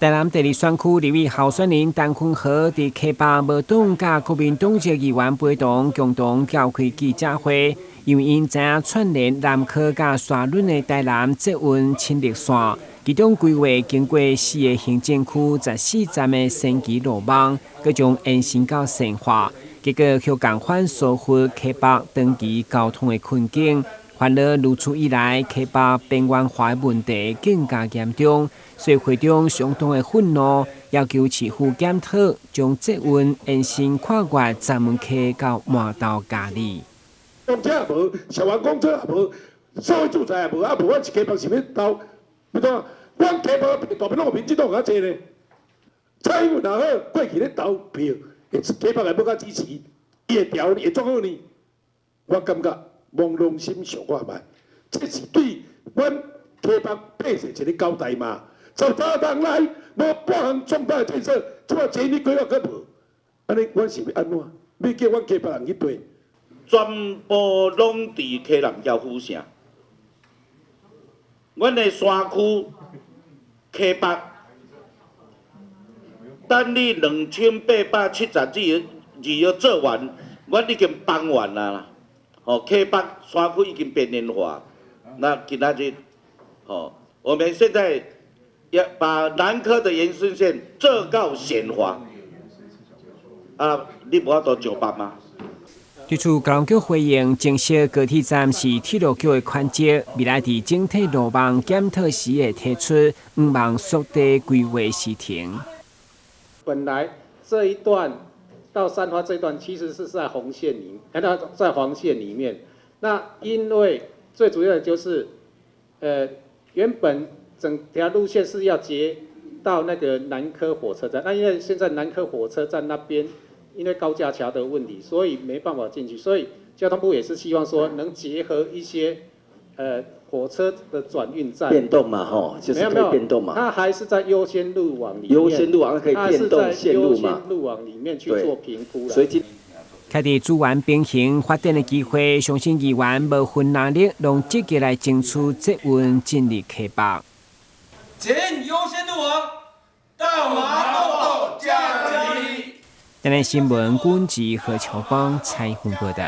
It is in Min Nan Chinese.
台南第二選區立委候選人陳坤和佇溪北無黨佮國民黨籍議員陪同共同召開記者會，因為𪜶知影串連南科佮沙崙的台南捷運新綠線，其中規劃經過四个行政區14站的神奇路網，閣將延伸到善化，結果予共款疏忽溪北長期交通的困境。煩惱如此以來，溪北邊緣化的問題更加嚴重，所以會長相當的憤怒，要求市府檢討將捷運延伸跨越閘門溪到鰻頭佳里。公車也無，小黃公車也無，社會住宅也無，啊無阮是溪北是欲投，欲怎？阮溪北大邊攏有民進黨較濟咧。蔡英文也好，過去咧投票，溪北也無較支持，伊會調會怎好呢？我感覺摸良心想看覓，這是對阮溪北百姓一個交代嘛。13冬來無半項重大建設，這擺捷運規劃閣無，按呢阮是欲按怎？欲叫阮溪北人去對？全部攏佇溪南橋府城，阮的山區溪北，等你2872號做完，阮已經幫完啦。吼，溪北山區已經邊緣化。那今仔日，吼，我們現在要把南科的延伸線做到顯化。啊，你無法度上班嗎？對此，交通局回應，證實高鐵站是鐵路局的權責，未來佇整體路網檢討時會提出，向望速遞規劃時程。本來這一段到三花這一段其實是在紅線裡，那在黃線裡面。那因為最主要的就是，原本整條路線是要接到那個南科火車站，那因為現在南科火車站那邊因為高架橋的問題，所以沒辦法進去，所以交通部也是希望說能結合一些，火車的轉運站。變動嘛，吼，就是可以變動嘛。它還是在優先路網裡面。優先路網可以變動線路嘛？優先路網裡面去做評估。所以今開佇資源平衡發展的機會，相信議員無分藍綠，攏積極來爭取捷運進入溪北。捷運優先路網到麻豆加里。台南新聞，軍籍何秋芳採訪報道。